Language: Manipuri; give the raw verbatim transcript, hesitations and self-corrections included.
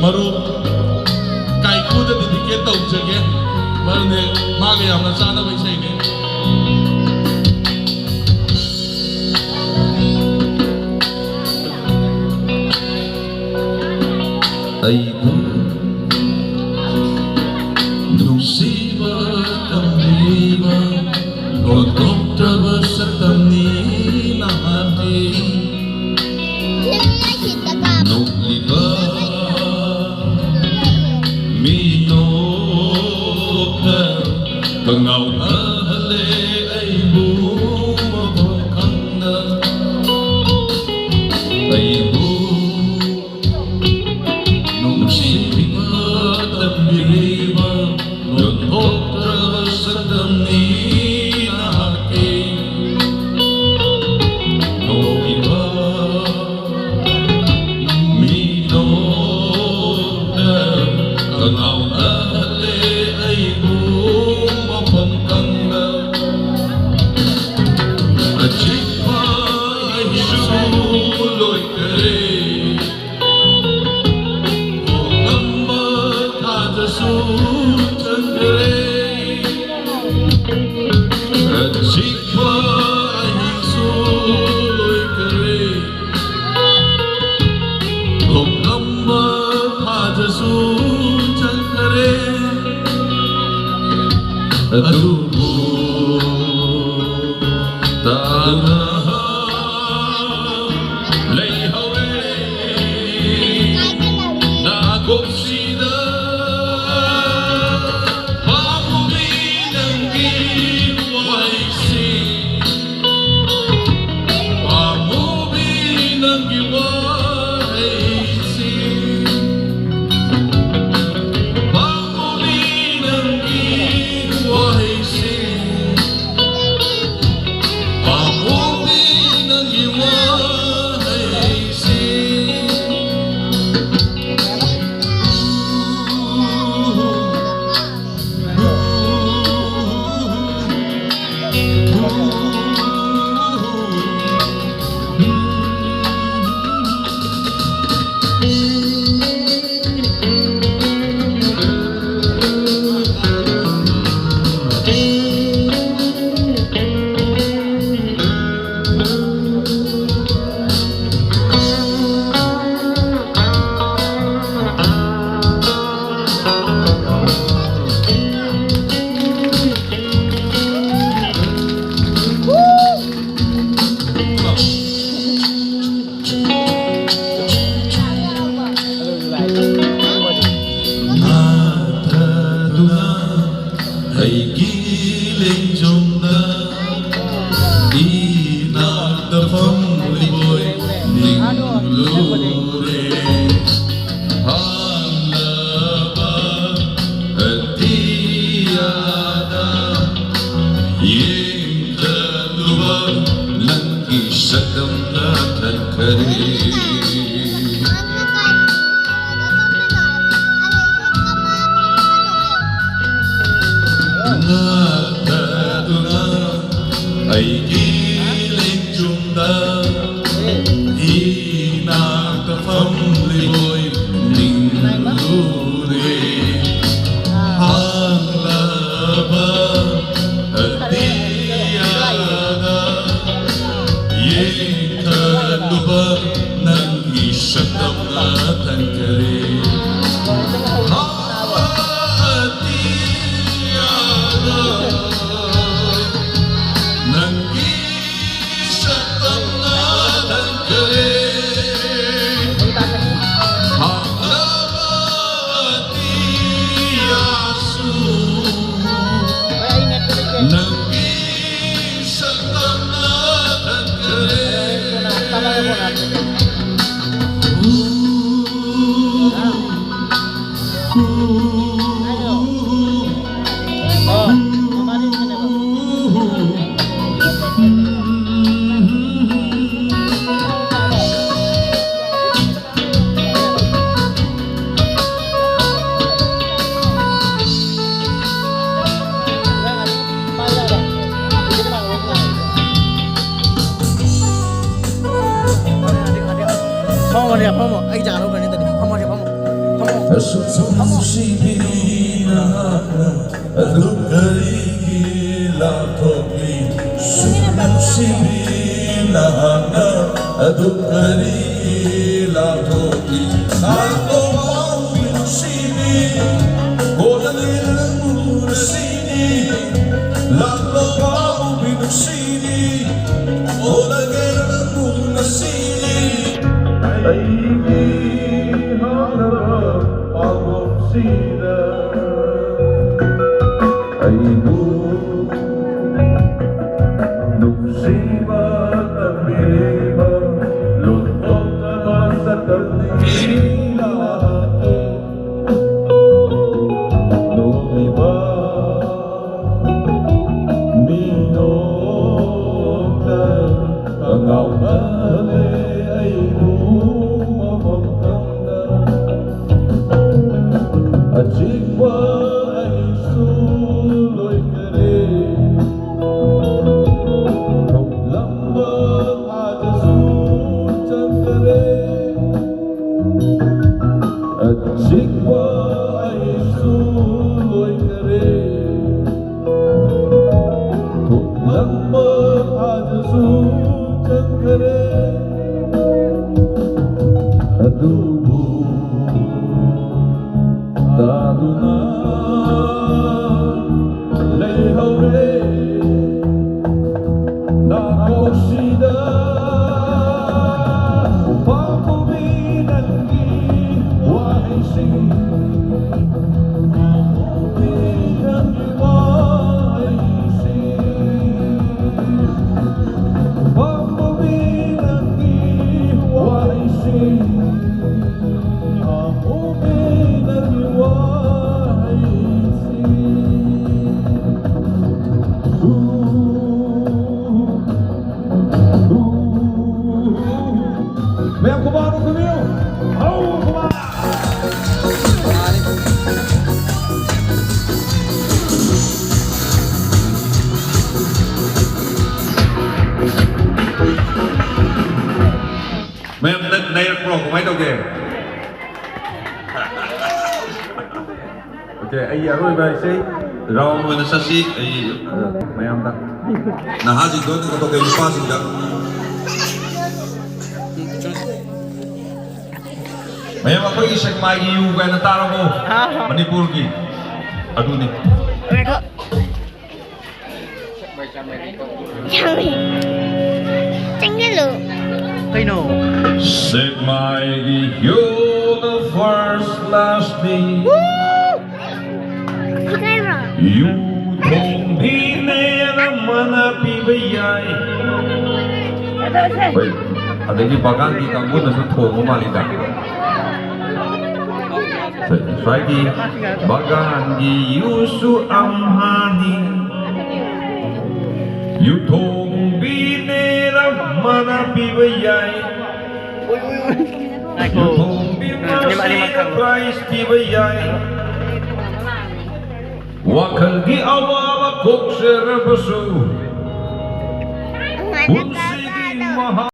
ꯃꯔꯨꯞ ꯀꯥꯏꯀꯨꯗ dedicate ꯇꯧꯖꯒꯦ꯫ ꯃꯔꯝꯗꯤ ꯃꯥꯒ ꯌꯥꯝꯅ ꯆꯥꯟꯅꯕ ꯏꯁꯩꯅꯤ꯫ ꯑꯩꯕꯨ ꯅꯨꯡꯁꯤꯕ ꯇꯝꯕꯤꯕ ꯂꯣꯟꯊꯣꯛꯇ꯭ꯔꯕ ꯁꯛꯇꯝꯅꯤ ꯅꯍꯥꯛꯀꯤ꯫ ꯅꯣꯛꯂꯤꯕ ꯃꯤꯅꯣꯛꯇ ꯀꯉꯥꯎꯅꯍꯜꯂꯦ ꯑꯩꯕꯨ ꯃꯐꯝ ꯈꯪꯗ꯫ ꯑꯩꯕꯨ ꯅꯨꯡꯁꯤꯕꯤꯕ ꯇꯝꯕꯤꯔꯤꯕ ꯂꯣꯟꯊꯣꯛꯇ꯭ꯔꯕ ꯁꯛꯇꯝꯅꯤ ꯅꯍꯥꯛꯀꯤ꯫ ꯅꯣꯛꯏꯕ ꯃꯤꯅꯣꯛꯇ ꯀꯉꯥꯎꯅꯍꯜꯂꯦ ꯑꯩꯕꯨ ꯃꯐꯝ ꯈꯪꯗ꯫ ꯑꯆꯤꯛꯄ ꯑꯍꯤꯡꯁꯨ ꯂꯣꯏꯈꯔꯦ꯫ ꯊꯣꯛꯂꯝꯕ ꯊꯥꯖꯁꯨ ꯆꯪꯈꯔꯦ꯫ ꯑꯆꯤꯛꯄ ꯑꯍꯤꯡꯁꯨ ꯂꯣꯏꯈꯔꯦ꯫ ꯊꯣꯛꯂꯝꯕ ꯊꯥꯖꯁꯨ ꯆꯪꯈꯔꯦ꯫ ꯑꯗꯨꯕꯨ ꯇꯥꯗꯅ ꯂꯩꯍꯧꯔꯦ ꯅꯥꯀꯣꯛꯁꯤꯗ꯫ ꯄꯥꯝꯃꯨꯕꯤ ꯅꯪꯒꯤ ꯋꯥꯍꯩꯁꯤ, ꯄꯥꯝꯃꯨꯕꯤ ꯅꯪꯒꯤ ꯋꯥꯍꯩꯁꯤ, ꯄꯥꯝꯃꯨꯕꯤ ꯅꯪꯒꯤ ꯋꯥꯍꯩꯁꯤ꯫ ꯂꯦꯡꯖꯨꯝꯗ ꯏꯅꯥꯛꯇ ꯐꯝꯂꯤꯕꯣꯏ ꯅꯤꯡꯂꯨꯔꯦ꯫ ꯍꯥꯡꯂꯕ ꯑꯇꯤꯌꯥꯗ ꯌꯦꯡꯈꯠꯂꯨꯕ ꯅꯪꯒꯤ ꯁꯛꯇꯝꯅ ꯊꯟꯈꯔꯦ꯫ ꯉꯛꯇꯗꯨꯅ ꯑꯩꯒꯤ ꯂꯦꯡꯖꯨꯝꯗ ꯏꯅꯥꯛꯇ ꯐꯝꯂꯤꯕꯣꯏ ꯅꯤꯡꯂꯨꯔꯦ꯫ ꯍꯥꯡꯂꯕ ꯑꯇꯤꯌꯥꯗ ꯌꯦꯡꯈꯠꯂꯨꯕ ꯅꯪꯒꯤ ꯁꯛꯇꯝꯅ ꯊꯟꯈꯔꯦ꯫ ꯍꯥꯡꯂꯕ ꯑꯇꯤꯌꯥꯗ ꯅꯪꯒꯤ ꯁꯛꯇꯝꯅ ꯊꯟꯈꯔꯦ꯫ ꯍꯥꯡꯂꯕ ꯑꯇꯤꯌꯥꯁꯨ ꯅꯪꯒꯤ ꯁꯛꯇꯝꯅ ꯊꯟꯈꯔꯦ꯫ ꯐꯝꯃꯣꯅꯦ, ꯐꯝꯃꯣ꯫ ꯑꯩ ꯖꯒꯥ ꯂꯧꯈ꯭ꯔꯅꯤ ꯅꯠꯇ꯭ꯔꯗꯤ꯫ ꯐꯝꯃꯣꯁꯦ, ꯐꯝꯃꯣ꯫ ꯐꯝꯃꯣ꯫ ꯑꯁꯨꯛ ꯅꯨꯡꯁꯤꯕꯤ ꯅꯍꯥꯛꯅ ꯑꯗꯨꯛ ꯀꯔꯤꯒꯤ ꯂꯥꯞꯊꯣꯛꯂꯤ? ꯑꯁꯨꯛ ꯅꯨꯡꯁꯤꯕꯤ ꯅꯍꯥꯛꯅ ꯑꯗꯨꯛ ꯀꯔꯤꯒꯤ ꯂꯥꯞꯊꯣꯛꯂꯤ? ꯂꯥꯛꯂꯣ ꯄꯥꯎꯕꯤ ꯅꯨꯡꯁꯤꯕꯤ, ꯀꯣꯜꯂꯒꯦ ꯅꯪꯕꯨ ꯉꯁꯤꯗꯤ꯫ ꯂꯥꯛꯂꯣ ꯄꯥꯎꯕꯤ ꯅꯨꯡꯁꯤꯕꯤ, ꯀꯣꯜꯂꯒꯦ ꯅꯪꯕꯨ ꯉꯁꯤꯗꯤ꯫ ꯑꯩꯒꯤ ꯍꯥꯡꯂꯕ ꯄꯥꯎꯈꯣꯝꯁꯤꯗ ꯑꯩꯕꯨ ꯂꯩꯔꯛꯄ꯭ꯔꯣ? ꯀꯃꯥꯏꯅ ꯇꯧꯒꯦ? ꯑꯣꯀꯦ, ꯑꯩ ꯑꯔꯣꯏꯕ ꯏꯁꯩ ꯔꯥꯎꯟ ꯑꯣꯏꯅ ꯆꯠꯁꯤ꯫ ꯑꯩ, ꯑ, ꯃꯌꯥꯝꯗ ꯅꯍꯥꯁꯤꯡꯗꯣ ꯑꯣꯏꯅ ꯀꯠꯊꯣꯛꯀꯦ, ꯅꯨꯄꯥꯁꯤꯡꯗ꯫ ꯃꯌꯥꯝ, ꯑꯩꯈꯣꯏꯒꯤ ꯁꯦꯛꯃꯥꯏꯒꯤ ꯌꯨ ꯀꯥꯏꯅ ꯇꯥꯔꯕꯣ? ꯃꯅꯤꯄꯨꯔꯒꯤ ꯑꯗꯨꯅꯤ꯫ ꯆꯪꯉꯦ꯫ ꯆꯪꯁꯤꯜꯂꯨ꯫ ꯀꯩꯅꯣ? ꯁꯦꯛꯃꯥꯏꯒꯤ ꯌꯨ, the first class tea꯫ ꯏꯀꯥꯏꯕ꯭ꯔꯣ? ꯌꯨ ꯊꯣꯡꯕꯤꯅꯦꯅ ꯃꯅꯥ ꯄꯤꯕ ꯌꯥꯏ꯫ ꯍꯣꯏ, ꯑꯗꯒꯤ ꯕꯒꯥꯟꯒꯤ ꯀꯥꯡꯕꯨꯅꯁꯨ ꯊꯣꯡꯕ ꯃꯥꯜꯂꯤꯗ꯫ ꯁ꯭ꯋꯥꯏꯒꯤ ꯕꯒꯥꯟꯒꯤ ꯌꯨꯁꯨ ꯑꯝꯍꯥꯅꯤ꯫ ꯌꯨꯊꯣꯡꯕꯤꯅꯦꯔ ꯃꯅꯥ ꯄꯤꯕ ꯌꯥꯏ꯫ ꯉꯥꯏꯈꯣ꯫ ꯌꯨꯊꯣꯡꯕꯤ ꯎꯝ, ꯑꯅꯤꯃꯛ, ꯑꯅꯤꯃꯛ ꯃꯁꯤꯅ ꯈꯪꯉꯣ꯫ ꯄ꯭ꯔꯥꯏꯖ ꯄꯤꯕ ꯌꯥꯏ꯫ ꯋꯥꯈꯜꯒꯤ ꯑꯋꯥꯕ ꯀꯣꯛꯆꯔꯕꯁꯨ ꯄꯨꯟꯁꯤꯒꯤ ꯃꯍꯥꯎ